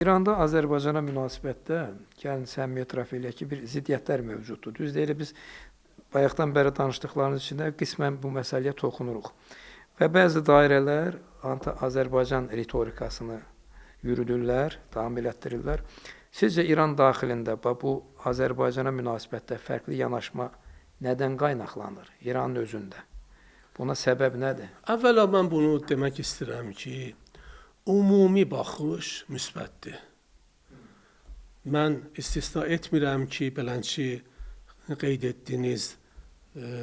İranda Azərbaycana münasibətdə gəlin səmimi etiraf eləyək ki, bir ziddiyyətlər mövcuddur. Düzdür, elə biz bayaqdan bəri danışdıqlarınız içində qismən bu məsələyə toxunuruq. Və bəzi dairələr anti-Azərbaycan ritorikasını yürüdürlər, davam elətdirirlər. Sizcə İran daxilində bu Azərbaycana münasibətdə fərqli yanaşma nədən qaynaqlanır İranın özündə? Buna səbəb nədir? Əvvəla mən bunu demək istəyirəm ki, ümumi baxış müsbətdir. Mən istisna etmirəm ki, beləncə qeyd etdiyiniz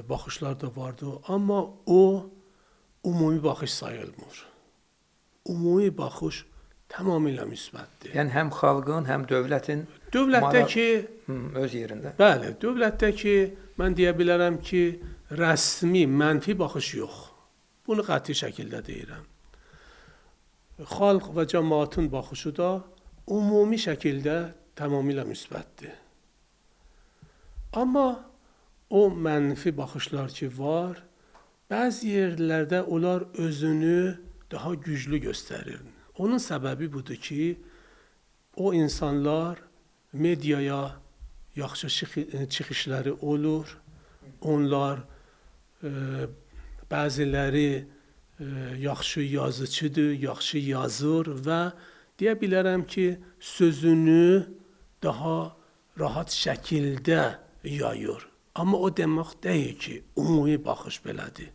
baxışlar da vardı, amma o ümumi baxış sayılmır. Ümumi baxış tamamilə müsbətdir. Yəni həm xalqın, həm dövlətin dövlətdəki öz yerində. Bəli, dövlətdəki mən deyə bilərəm ki, rəsmi mənfi baxış yox. Bunu qəti şəkildə deyirəm. Xalq və cəmaatın baxışı da ümumi şəkildə tamamilə müsbətdir. Amma o mənfi baxışlar ki var, bəzi yerlərdə onlar özünü daha güclü göstərir. Onun səbəbi budur ki, o insanlar mediaya yaxşı çıxışları olur. Onlar bəziləri yaxşı yazıçıdır, yaxşı yazır və deyə bilərəm ki, sözünü daha rahat şəkildə yayır. Amma o demək deyil ki, ümumi baxış belədir.